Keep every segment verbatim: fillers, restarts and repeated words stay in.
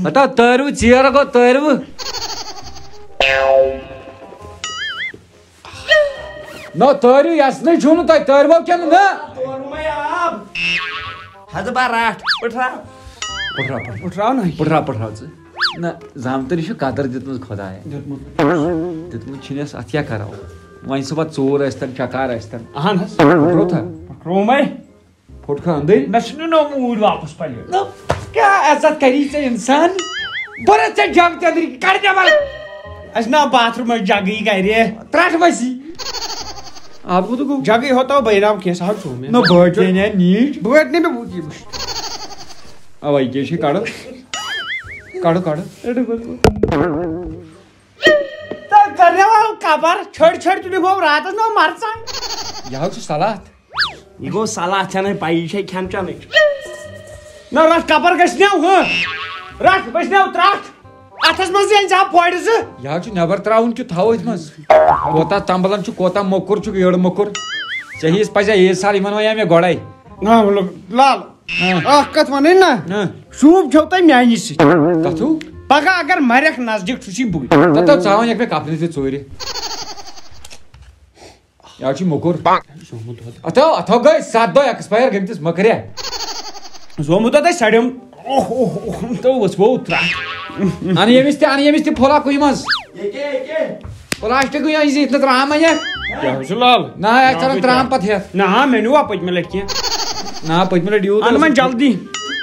ہتا تٲرِو، ژیر گوٚو، تٲرِو۔ نہ، تٲرِو، یژھنٕے چھُو نہٕ تۄہہِ، تٲرِو کِنہٕ نہ؟ تورمَے آب۔ ہتہٕ بار رٹھ، پٕٹھراو۔ پٕٹھراو، پٕٹھراو۔ پٕٹھراو نہ۔ پٕٹھراو، پٕٹھراو ژٕ۔ نہ، زامتٕرِس چھُ قدر دیُتمُت خۄدایَن۔ دیُتمُت۔ دیُتمُت چھُنہٕ اَسہِ، اَتھ کیٛاہ کَرو؟ وۄنۍ سُہ پَتہٕ ژوٗر ٲسۍتَن، چکار ٲسۍتَن۔ اَہَن حظ۔ پٕٹھرو تھا؟ پٕٹھرومَے۔ پھوٚٹ کھا أنٛدٕرۍ؟ مےٚ چھُنہٕ نوٚو موٗڈ واپس پَلہِ۔ نہ، کیٛاہ عزت کَری ژےٚ اِنسان؟ بہٕ رَٹہٕ ژےٚ جگ تہِ أنٛدرۍ، کَڑ نٮ۪بر۔ اَسہِ نا باتھ روٗمَس جگٕے گَرِ۔ ترٛٹھ ؤسی۔ آب کوٗتاہ گوٚو؟ جگٕے ہوتا بہٕ ناو کینٛہہ، سُہ حظ چھُ مےٚ۔ نہ، بٲٹۍ نے نیٖج۔ بٲٹۍ نے مےٚ وُچھ یہِ وٕچھ۔ اَوَے کیٛاہ چھِ کَڑو؟ کَڑو، کَڑو۔ تہٕ کٔرِو وۄنۍ کَبر، چھٔڑۍ چھٔڑۍ تُلِو ہو راتَس نہ مرژٕوانٛگن۔ یہِ حظ چھُ سلاد۔ یہِ گوٚو سلاد، ژےٚ نَے پَیی چھے کھٮ۪ن چٮ۪نٕچ۔ نہ رَٹھ کَبر گژھِ نہ ہُہ۔ رَٹھ، گژھِ نہ ترٛٹھ۔ اَتھَس منٛز ییٚلہِ زِ ہا پورِ زٕ۔ یہِ حظ چھُ نٮ۪بر ترٛاوُن کیُتھ تھاوو أتھۍ منٛز۔ کوتاہ تمبلن چھُ، کوتاہ موٚکُر چھُ، یٔڑ موٚکُر۔ ژےٚ ہیٚیِس پَزِ ہا عیٖد سال، یِمن وَنیٛا مےٚ گۄڈَے۔ نہ، مطلب، لال، ہاں۔ اَکھ کَتھ وَنٕنۍ نہ، ہاں۔ شوٗب چھو تۄہہِ میٛانہِ سۭتۍ۔ کَتھوٗ؟ پگاہ اگر مَرٮ۪کھ نزدیٖک چھُسی بٕے۔ تَتھ ژاوان یَکھ مےٚ کَپرِ تہِ ژوٗرِ۔ یا چھُ موٚکُر۔ زومُت دۄد۔ اَتھو، اَتھو گٔے سَتھ دۄہ expire گٔمتِس مۄکرِ۔ زومُت دۄد اَسہِ سڑیوم۔ اوہ، اوہ، اوہ، تو ؤژھ وو ترٛٹھ۔ اَنہٕ ییٚمِس تہِ، اَنہٕ ییٚمِس تہِ پھولا کُنہِ منٛز۔ ییٚکے، ییٚکے۔ پلاسٹِکٕے أنۍ زِ یِتھ نہٕ ترٛام اَنہِ۔ کیٛاہ حظ چھُ لال؟ نہ، اَتہِ ژَلان ترٛام پَتہٕ ہٮ۪تھ۔ نہ، ہا، مےٚ نیوٗ اَپٲرۍ مہِ لَٹہِ کینٛہہ۔ نہ، پٔتمہِ لَٹہِ یوٗت اَن اوس وۄنۍ جلدی۔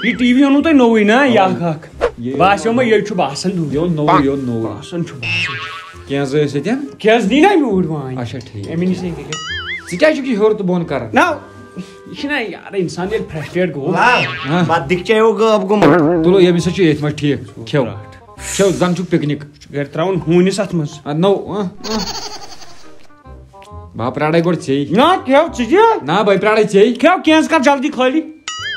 یہِ ٹی وی اوٚنوُ تۄہہِ نوٚوُے نا، یہِ اَوا۔ اَکھ اَکھ۔ یہِ باسیو مےٚ یہِ چھُ باسان دوٗر۔ یہِ اوٚن نوٚوُے، یہِ اوٚن نوٚوُے۔ باسان چھُ باسان۔ کینٛہہ زٕ ٲسۍ اَتٮ۪ن؟ کینٛہہ زٕ نی نا أمۍ اوٗرۍ وٲنۍ۔ اچھا، ٹھیٖک۔ أمی نِش نی گٔے۔ ژٕ کیٛازِ چھُکھ یہِ ہیوٚر تہٕ بۄن کران؟ نہ، یہِ چھُنہ یارٕ اِنسان ییٚلہِ فرسٹریٹ گوٚو۔ لا، ہاں۔ بَتہٕ دِکچہِ آیو غٲب گوٚمُت۔ تُلو، ییٚمِس سۭتۍ چھُ ییٚتھۍ منٛز ٹھیٖک۔ کھیو۔ کھیو، زَن چھُکھ پِکنِک۔ گرِ ترٛاوُن ہوٗنِس اَتھ منٛز۔ آ، نو، آ، آ۔ بہٕ ہا پرٛارَے گۄڈٕ ژے۔ نہ، کھیو ژٕ تہِ۔ نہ، بہٕ پرٛارَے ژے۔ کھیو، کینٛہہ کر جلدی خٲلی۔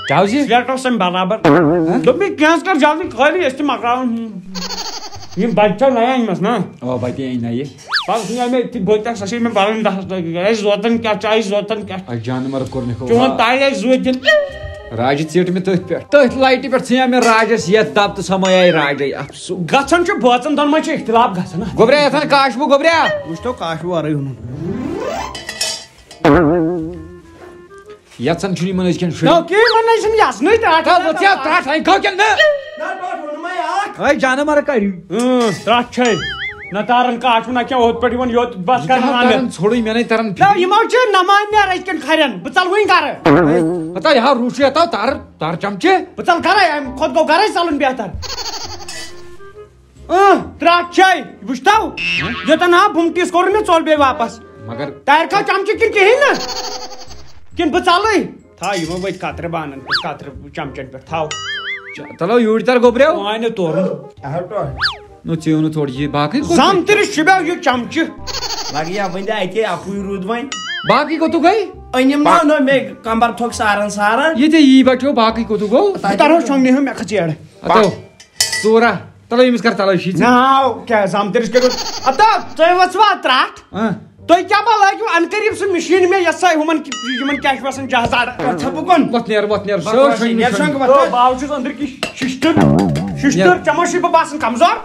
کیٛاہ حظ یہِ؟ سلیٹ اوس اَمہِ برابر۔ ہہ؟ دوٚپ مےٚ، کینٛہہ کر جلدی خٲلی، أسۍ تہِ مۄکلاوان۔ یِم بچہٕ چھا نَیہِ أنۍمَژ نا؟ آ، بَتہِ أنۍ نَیہِ۔ پَتہٕ ژھٕنۍ مےٚ تہِ بٲتَکھ، سۄ چھِ مےٚ بَرٕنۍ دَہَس رۄپیہِ۔ اَسہِ زوتَن کیٛاہ، چایہِ زوتَن کیٛاہ؟ اَسہِ جانوَر کوٚر نہٕ کھیوٚو۔ چون تالہِ آسہِ زوٗدۍ دِنۍ۔ راجہِ ژیٖٹۍ مےٚ تٔتھۍ پٮ۪ٹھ۔ تٔتھۍ لایٹہِ پٮ۪ٹھ ژھٕنیٛاو مےٚ راجَس یَتھ دَب تہٕ سۄ مَیایہِ راجے۔ اَفسوٗس۔ گژھان چھُ بٲژَن دۄن منٛز چھُ اختلاف گژھان۔ گوٚبریا، یَتھ اَن کاشوٕ، گوٚبریا۔ وٕچھتو کاشوٕ وَرٲے اوٚنُن۔ یَژھان چھُنہٕ یِمَن أزکٮ۪ن شُرٮ۪ن۔ نہ، کِہیٖنۍ، یِمَن نہ چھِنہٕ یَژھنٕے ترٛٹھ۔ ترٛٹھ، وٕچھیا، ترٛٹھ، اَنہِ کھو کِنہٕ نہ؟ نہ، ترٛٹھ ووٚنمَے اَکھ۔ ہے، جانہٕ مَرٕ کَرِ۔ اۭں، ترٛٹھ چھے۔ نہ تارَن کاٹھ، نہ کینٛہہ، ہُتھ پٲٹھۍ یِوان یوت بَتہٕ یہِ کَرنہٕ چھُنہٕ اَنٛدٕ۔ تَران ژھوٚرُے، مےٚ نَے تَران نہ، فِکرِ۔ یِمو چھِ نَماز نیران أزکٮ۪ن کھَرٮ۪ن۔ بہٕ ژَلہٕ وٕنۍ گَرٕ۔ ہتا، یہِ ہا روٗشٕے، ہتا، تار، تار چَمچہِ۔ بہٕ ژَلہٕ گَرَے، اَمہِ کھۄتہٕ گوٚو گَرَے ژَلُن بہتر۔ اۭں، ترٛٹھ چھے، وٕچھتو؟ یوٚتَن ہا بُمٹِس کوٚر مےٚ ژوٚل بیٚیہِ واپَس۔ مگر تارِ کھا چَمچہِ کِنہٕ کِہیٖنۍ نہٕ؟ کِنہٕ بہٕ ژَلٕے؟ تھاو یِمو وۄنۍ کترِ بانن پٮ۪ٹھ، کترِ چمچن پٮ۪ٹھ تھاو۔ چ-، تلو یوٗرۍ تر گوٚبریو۔ وۄنۍ نہٕ تورُن۔ نو ژیو نہٕ تھوڑ یہِ باقٕے کوٚت؟ زامتٕرِس شِبیو یہِ چمچہٕ۔ لگہِ یا وۄنۍ اَتے اَکُے روٗد وۄنۍ۔ باقٕے کوٚتُک گٔے؟ أنِم نہ، نہ، مےٚ کمبر تھوٚک ساران ساران۔ یہِ ژےٚ یی بچو، باقٕے کوٚتُک گوٚو؟ بہٕ ترہو شۄنٛگنہِ ہُنٛد مےٚ کھٔژ یٔڈ۔ ہتو، ژورا۔ تلو ییٚمِس کر تلٲشی ژٕ۔ ناو کیٛاہ زامتٕرِس کٔرِو؟ اتا، تُہۍ وَسوا ترٛٹھ؟ ہاں۔ تُہۍ کیٛاہ ما لٲگِو عنقریب سُہ مِشیٖن مےٚ یۄس سا ہُمن کہِ-، یِمن کیٛاہ چھِ وَسان جہازاڑ؟ کتھ بہٕ کُن؟ وۄتھ نیر، وۄتھ نیر، وۄتھ سٲر وۄتھ شۄنٛگہِ نیر، نیر۔ شۄنٛگہِ وۄتھ۔ تو باو چھُس أنٛدرٕ کِنۍ شِشتٕر، شِشتٕر نیر۔ چمو چھُے بہٕ باسان کمزور۔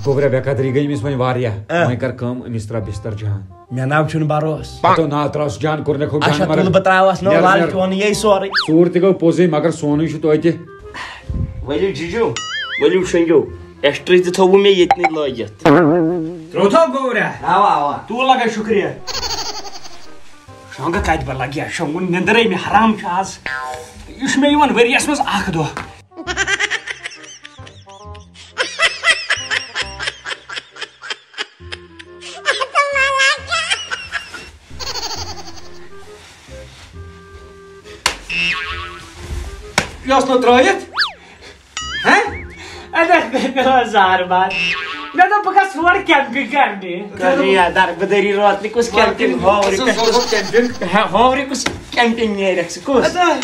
گوٚبرا بے قدری گٔے أمِس وۄنۍ واریاہ۔ اہ۔ وۄنۍ کر کٲم، أمِس ترٛاو بستر جان۔ مےٚ ناو چھُنہٕ بروس۔ ہتو ناو ترٛاو سُہ جان کوٚر نہ کھوٚو اچھا، جان مگر۔ تُل بہٕ ترٛاوس نہٕ نیر، لال نیر۔ چون یے سورُے۔ ژوٗر تہِ گوٚو پوٚزُے مگر سونُے چھُ توتہِ۔ ؤلِو جِجو، ؤلِو شۄنٛگِو۔ ایکٹرٛس تہِ تھوٚوُ مےٚ ییٚتنٕے لٲگِتھ۔ ترٛوو تھو گوٚو رے؟ اوا، اوا۔ تُل لگا شُکریہ۔ شۄنٛگہٕ کتہِ بہٕ لگہِ ہا شۄنٛگُن، نیٚنٛدرے مےٚ حرام چھُ آز۔ یہِ چھُ مےٚ یِوان ؤریَس منٛز اکھ دۄہ۔ یہِ اوس نہٕ ترٛٲیِتھ۔ ہہ؟ اَدٕ مےٚ کٔر زار بار۔ مےٚ دوٚپ، بہٕ گژھٕ ہور کیمپِنٛگ کرنہِ۔ کَرنہِ یا دربٕدٔری روتلہِ کُس کیمپِنٛگ؟ ہورِ پٮ۪ٹھ کُس؟ کیمپِنٛگ؟ ہہ، ہورِ کُس کیمپِنٛگ نیرٮ۪کھ ژٕ؟ کُس؟ اَدٕ۔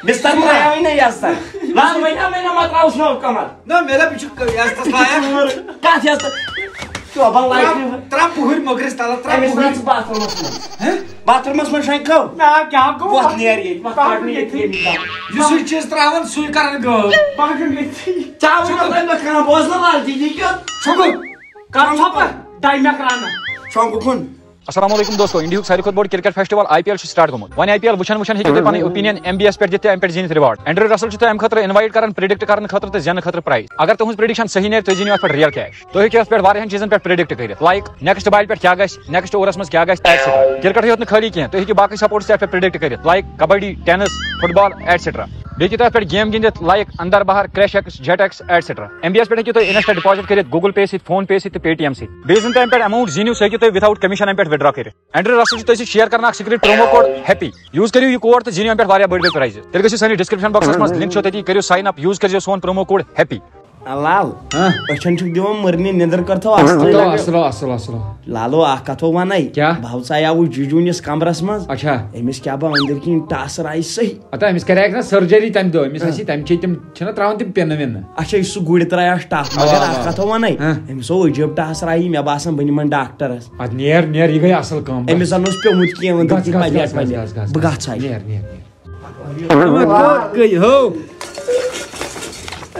بِستَر ترٛاوٕے نہ یَزتَن۔ لال وۄنۍ آو مےٚ نہ مَکلاوُس نوٚو کَمَر۔ نہ، مےٚ دوٚپ، یہِ چھُ یَزتَس لایق۔ کَتھ یَزتَس؟ تو بہٕ لایِٹ ترٛاو، ترٛاو پُہٕرۍ مۄکرِس تَلہٕ، ترٛاو أمِس پُہٕرۍ۔ ترٛاو ژٕ باتھ روٗمَس منٛز۔ ہہ؟ باتھ روٗمَس منٛز شۄنٛگۍ کَو؟ نا، کیٛاہ گوٚو؟ وۄتھ نیر ییٚتہِ، وۄتھ کَڑ نہٕ ییٚتہِ ییٚمہِ دَم۔ یُس یہِ چیٖز ترٛاوان، سُے کَران گٲو۔ بہٕ ہا چھُس ییٚتھی۔ ژےٚ آوُے نہٕ تَمہِ دۄہ کانٛہہ بوزنہٕ لال جی جی کیُتھ؟ شۄنٛگُن۔ کَر ژھۄپہٕ، ڈاے مٮ۪کھ رَنہٕ۔ شۄنٛگُن۔ السلام علیکم دوستو، انڈیہُک ساروی کھۄتہٕ بوٚڑ cricket festival I P L چھُ سٹارٹ گوٚمُت۔ وۄنۍ آئی پی ایل وٕچھان وٕچھان ہیٚکِو تُہۍ پنٕنۍ اوپینین ایم بی ایس پٮ۪ٹھ دِتھ تہٕ امہِ پٮ۪ٹھ زیٖنِتھ ریوارڈ۔ اینڈریو رسل چھُ تۄہہِ امہِ خٲطرٕ انوائٹ کران پریڈکٹ کرنہٕ خٲطرٕ تہٕ زیننہٕ خٲطرٕ پرائز۔ اگر تُہنٛز پریڈکشن صحیح نیرِ، تُہۍ زیٖنِو اتھ پٮ۪ٹھ ریئل کیش۔ تُہۍ ہیٚکِو اتھ پٮ۪ٹھ واریاہن چیٖزن پٮ۪ٹھ پریڈکٹ کٔرِتھ، لائک نیکسٹ بالہِ پٮ۪ٹھ کیٛاہ گژھِ، نیکسٹ اوورس منٛز کیٛاہ گژھِ، ایٹسٹرا۔ کرکٹٕے یوت نہٕ خٲلی کینٛہہ، تُہۍ ہیٚکِو باقٕے سپورٹس تہِ اتھ پٮ۪ٹھ پریڈکٹ کٔرِتھ، like kabaddi, tennis, football, etcetera. بیٚیہِ ہیٚکِو تُہۍ اتھ پٮ۪ٹھ گیم گِنٛدِتھ، like Andar Bahar, crash X, jet X, etcetera. M B S پٮ۪ٹھ ہیٚکِو تُہۍ انسٹا ڈپازٹ کٔرِتھ گوگل پے سۭتۍ، فون پے سۭتۍ تہٕ پے ٹی ایم سۭتۍ۔ بیٚیہِ یُس زن تُہۍ امہِ پٮ۪ٹھ اماؤنٹ زیٖنِو، سُہ ہیٚکِو تُہۍ وِتھ آؤٹ کمیشن امہِ پٮ۪ٹھ وِدڈرا کٔرِتھ۔ اینڈریو رسل چھُ تۄہہِ سۭتۍ شیئر کران اکھ secret promo code happy. Use کٔرِو یہِ کوڈ تہٕ زیٖنِو امہِ پٮ۪ٹھ واریاہ بٔڑۍ بٔڑۍ پرائز۔ تیٚلہِ گٔژھِو سٲنِس ڈسکرپشن باکسس منٛز، لنک چھو تٔتی، کٔرِو سائن اپ، یوز کٔرزیو سون پرومو کوڈ ہیپی۔ لال، ہاں؟ أچھن چھُکھ دِوان مٕرنہِ، نیٚنٛدٕر کر تھو اصلٕے۔ اصل، اصل، اصل، اصل۔ لالو، اکھ کتھ ونے۔ کیٛاہ؟ بہٕ ہاو ژایاوُس جیجوٗنِس کمرس منٛز۔ اچھا۔ أمِس کیٛاہ بہٕ أنٛدٕرۍ کِنۍ ٹس راے صحیح۔ ہتا أمِس کریکھ نا سرجری تمہِ دۄہ، أمِس ہاں۔ آسی تمہِ چے تِم چھِنہ تراوان تِم پِنہٕ وِنہٕ۔ اچھا، یُس سُہ گُرۍ ترایہِ اَتھ ٹَپھ، مگر اوا، اَکھ اوا۔ کَتھا وَنَے، ہاں۔ أمِس اوس عجیٖب ٹَس رایہِ، مےٚ باسان بہٕ نِمَن ڈاکٹرَس۔ اَدٕ نیر، نیر، یہِ گٔے اَصٕل کٲم، أمِس بس۔ زَن اوس پیوٚمُت کینٛہہ أنٛدٕرۍ گژھ، کِنۍ گژھ، پَلیٹ گژھ، گژھ، پَلیٹ۔ گژھ، گژھ، بہٕ گژھ۔ گژھٕ ہا۔ نیر، نیر، نیر۔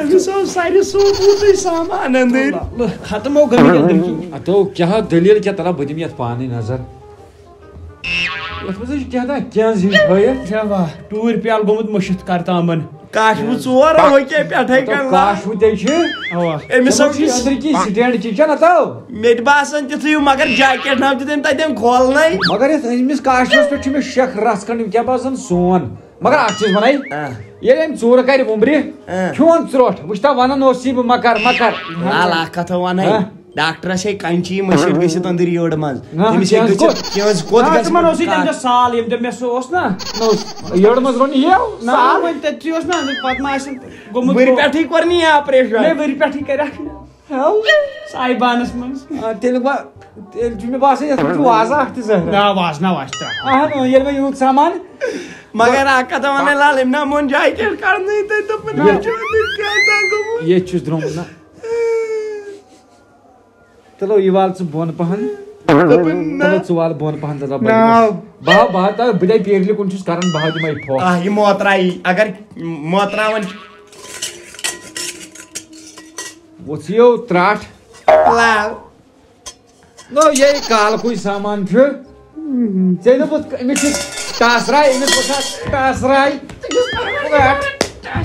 أمِس اوس سارِ سوٗنٛچمُتٕے سامان أنٛدٕرۍ۔ ختم ہو گٔمٕتۍ أنٛدٕرۍ کِنۍ۔ اَتو کیٛاہ دٔلیٖل کیٛاہ تَلہٕ بہٕ دِمہٕ یَتھ پانَے نظر۔ یتھ منٛز چھِ کینٛہہ تام کینٛہہ زِنۍ تھٲیِتھ۔ کیٛاہ وا؟ ٹوٗرۍ پیالہٕ گوٚمُت مٔشِتھ کرتامن۔ کاشوٕ ژور، ہُہ کیٛاہ پٮ۪ٹھَے مطلب کَنہِ لا؟ کاشوٕ تے چھِ۔ اوا۔ أمِس ژےٚ ہا ما چھُے چھُ أنٛدرٕ کِنۍ سٹینڈ کِچن اَتھو؟ مےٚ تہِ باسان تِتھُے ہیوٗ، مگر جیکٹ ہنا دیُت أمۍ تَتٮ۪ن کھولنَے۔ مگر یَتھ أمِس کاشوَس پٮ۪ٹھ چھُ مےٚ شک رَژھ کھنٛڈ، یِم کیٛاہ باسان سون۔ مگر اَکھ چیٖز وَنَے، آ۔ ییٚلہِ أمۍ ژوٗرٕ کَرِ وُمبرِ، آ۔ کھیوٚن ژرٛوٚٹھ، وٕچھ تا وَنان اوس یہِ بہٕ مَکَر، مَکَر۔ لال، اَکھ کَتھا وَنَے۔ آ۔ ڈاکٹرس ہے کنچی مٔشِتھ گٔژھِتھ أنٛدٕرۍ یٔڑ منٛز۔ نہ، تٔمِس ہے کینٛہہ گٔژھِتھ کوٚت؟ کینٛہہ کوٚت نہ، گژھِ تِمن اوس یہِ تَمہِ کانٛہہ؟ دۄہ سال، ییٚمہِ دۄہ مےٚ سُہ اوس نہ۔ نہ اوس یٔڑ منٛز روٚن یہِ سال۔ وۄنۍ تَتہِ تہِ اوس نہ، پتہٕ ما آسن گوٚمُت ؤرِ گوٚو۔ پٮ۪ٹھٕے کوٚر نہٕ یہِ آپریشن۔ مےٚ ؤرِ پٮ۪ٹھٕے کَریکھ نہ۔ ہیو، سایبانس منٛز۔ آ، تیٚلہِ ما، تیٚلہِ چھُ مےٚ باسان یَتھ منٛز چھُ وازٕ اکھ تہِ زہرا۔ نہ، وازٕ نہ، وازٕ تہِ۔ اہن، ییٚلہِ مےٚ یوٗت سامان۔ مگر اکھ کتھا وَنَے لال، أمۍ نہ مون جاکیٹ کڑنٕے تہٕ دوٚپُن، نہ۔ مےٚ چھُ أنٛدٕرۍ کیٛاہ تام گوٚمُت۔ ییٚتہِ چھُس درٛامُت نہ۔ تُلو، یہِ وال ژٕ بۄن پہن۔ دوٚپُن، نہ۔ تُلو، ژٕ وال بۄن پہن، تہٕ دَپ، نہ۔ بہٕ ہا، بہٕ ہا، تہٕ بہٕ دَے پیرلہِ کُن چھُس کران، بہٕ ہا دِمے پھۄکھ۔ آ، یہِ موترایی، اگر موتراوان چھِ۔ وۄژھ یِیو ترٛٹھ۔ لال۔ نو، یہِ کالکُے سامان چھُ۔ ژےٚ دوٚپُتھ، أمِس چھِ ٹاسراے، أمِس وٕچھان ٹاسراے۔ ترٛٹھ۔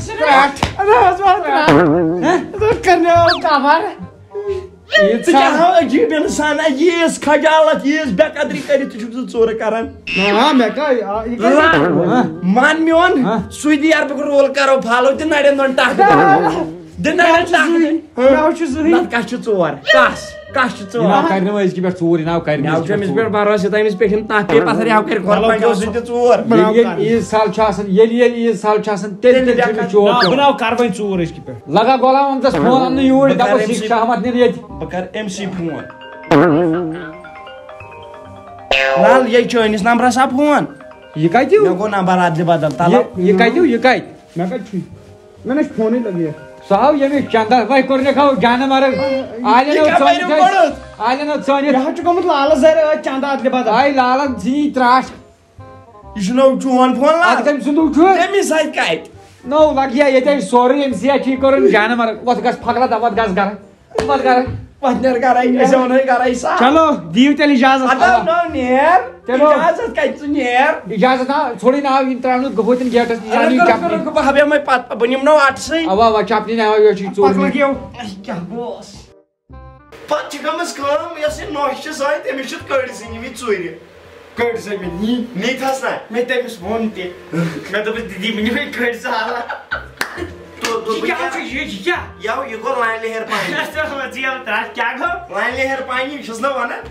ترٛٹھ۔ اَدٕ حظ، وَلہٕ ترٛٹھ۔ ہہ؟ ژٕ کَر مےٚ آو کَبر۔ یہِ ژٕ کیٛاہ ژھا- ہاو عجیٖب اِنسان، ییٖژ خجالت، ییٖژ بے قدری کٔرِتھ تہِ چھُکھ ژٕ ژوٗرٕ کران۔ نہ، مےٚ کَتہِ، آ، یہِ کَتہِ ہہ؟ مان میون، ہہ؟ سعودی عربُک رول کرو فالو تہِ نَرٮ۪ن دۄن ٹکھ دِ۔ دِ نَرٮ۪ن ٹکھ دِ۔ مےٚ چھُ زٕہٕے۔ نَتہٕ کَس چھِ ژور؟ کَس؟ کَس چھِ ژور؟ یہِ ناو کَرِ نہٕ وۄنۍ أزکہِ پٮ۪ٹھ ژوٗر، یہِ ناو کَرِ نہٕ مےٚ أزکہِ چھُ پٮ۪ٹھ أمِس ژوٗر۔ پٮ۪ٹھ بھروسہٕ، یوٚتام أمِس پٮ۪ٹھ یِم تَتھ پیٚیہِ پَتھر، یہِ ہاو کَرِ قۄربان، یہِ اوس یہِ تہِ ژور۔ ییٚلہِ ییٚلہِ عیٖد سال چھُ آسان، ییٚلہِ ییٚلہِ عیٖد سال چھُ آسان، تیٚلہِ تیٚلہِ تیٚلہِ چھُ أمِس چوب نہ، بہٕ پٮ۪وان۔ ناو کَرٕ وۄنۍ ژوٗر أزکہِ پٮ۪ٹھ۔ لگا غلام محمدس فون اَننہٕ یوٗرۍ، بہٕ کَرٕ دَپُس أمۍ یہِ سۭتۍ، شہمت نِن ییٚتہِ۔ بہٕ کَرٕ أمۍ سٕے فون۔ لال، یے چٲنِس نمبرس ہا فون۔ یہِ کَتہِ ہیوٗ؟ مےٚ گوٚو نمبر ادلہِ بدل۔ تَلہٕ۔ یہِ، یہِ کَتہِ ہیوٗ؟ یہِ کَتہِ؟ مےٚ کَتہِ چھُے؟ مےٚ نہ چھُ فونٕے لگٲیِتھ۔ سُہ آو ییٚمہِ چندہ، وۄنۍ کوٚر مےٚ کھاو جانہٕ مرگ۔ آلین یہِ اوس کَپٲرۍ ژٲنِتھ ووٚنُتھ؟ اَسہِ۔ آلین اوس ژٲنِتھ۔ یہِ حظ چھُ گوٚمُت لالس زرِ أتھۍ چندہ ادلہِ بدل۔ آے لالن ژھٕنی ترٛٹھ۔ یہِ چھُ نوٚو چون فون لا۔ اَتھ کٔمۍ سُنٛدُے چھُ؟ تٔمِس اَتہِ کَتہِ؟ نوٚو لَگہِ ہا ییٚتہِ اَسہِ سورُے أمۍ سٕے اَتھِ یہِ کوٚرُن جانہٕ مرگ۔ وۄتھ گژھ پھۄکھلا تہٕ وۄتھ گژھ گرٕ۔ وۄتھ گرٕ۔ وۄتھ نیر گرے، أسۍ وَنو یہِ گرے سا۔ چلو، دِیِو تیٚلہِ اِجازت۔ اَدٕ نو نیر۔ چلو۔ اِجازت کَتہِ ژٕ نیر؟ اِجازت نا، ژھوڑٕے ناو یِم ترٛاونہٕ گوٚبُر تِم گیٹَس نِش، اَدٕ یِم کَرُکھ، چَپنہِ۔ کَرُکھ، بہٕ ہاوٕ یِمَے پَتہٕ، بہٕ نِمہٕ نو اَٹسٕے۔ اَوا، اَوا، چَپنہِ ناو یہِ چھُے ژوٗرمہِ۔ پَکھ لَگیو۔ اَسہِ کیٛاہ گوٚوس؟ پتہٕ چھِ گٔمٕژ کٲم، یۄس یہِ نۄش چھِ سانہِ، تٔمِس چھِ کٔڑۍ زٕ نِمٕتۍ ژوٗرِ۔ کٔڑۍ زٕ أمۍ نی۔ نِتھ حظ نہ۔ مےٚ تٔمِس ووٚن تہِ۔ مےٚ دوٚپُس، "دِدی، مےٚ نِمَے کٔڑۍ زٕ الگ۔" تو، تو، یہِ کیٛاہ چھُ؟ یہِ، یہِ کیٛاہ؟ یَو، یہِ گوٚو لانہِ ہیٚہر پانی۔ ژٕ یَو ترٛٹھ، کیٛاہ گوٚو؟ لانہِ ہیٚہر پانی، یہِ چھُس نہ وَنان۔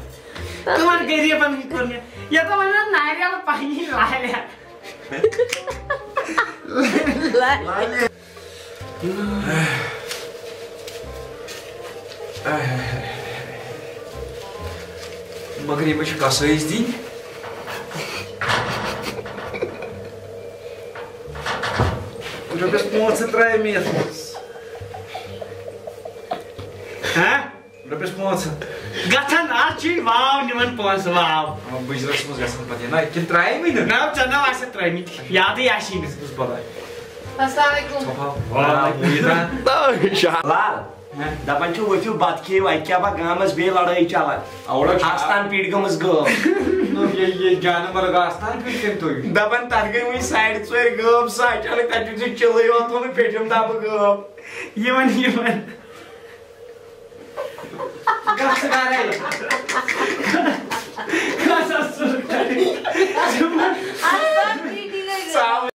تِمَن غریٖبَن ہٕنٛدۍ کوٚر مےٚ۔ یَتھ وَنان ناریل پانی لالہِ۔ لالہِ۔ مگر یہِ ما چھِ کسٲیِس دِنۍ؟ رۄپیَس پانٛژھ ہَتھ ترٛایے مےٚ یَتھ منٛز۔ ہہ؟ رۄپیَس پانٛژھ ہَتھ۔ گژھن، آز چھُے واو نِوان پونٛسہٕ، واو۔ آ، بٕجرَس منٛز گژھن پَتہٕ یہِ۔ نہ، کِنہٕ ترٛایہِ وٕنہِ؟ نہ، ژےٚ نہ آسہِ ترٛٲمٕتۍ، یادٕے آسی نہٕ۔ بہٕ بَلاے۔ السلام علیکم۔ ژھۄپہٕ ہا۔ وعلیکم۔ آ، یہِ ترٛا۔ لال، ہہ؟ دَپان چھِ ؤتھِو بَتہٕ کھیٚیِو، اَتہِ کیٛاہ بہٕ گامَس بیٚیہِ لَڑٲے چَلان۔ اَوڑا چھُ۔ آستان پیٖٹۍ گٔمٕژ غٲب۔ نہ، یہِ، یہِ جانہٕ مرگ آستان پیٖٹۍ کٔمۍ تُہۍ؟ دَپان تَتھ گٔے وٕنہِ ساڑِ ژورِ غٲب، سُہ اچانک تَتہِ چھُکھ ژٕ چِلٕے یوت تھوٚومُت پیٚٹھِم دَبہٕ غٲب۔ یِمَن، یِمَن۔ گژھ گرے۔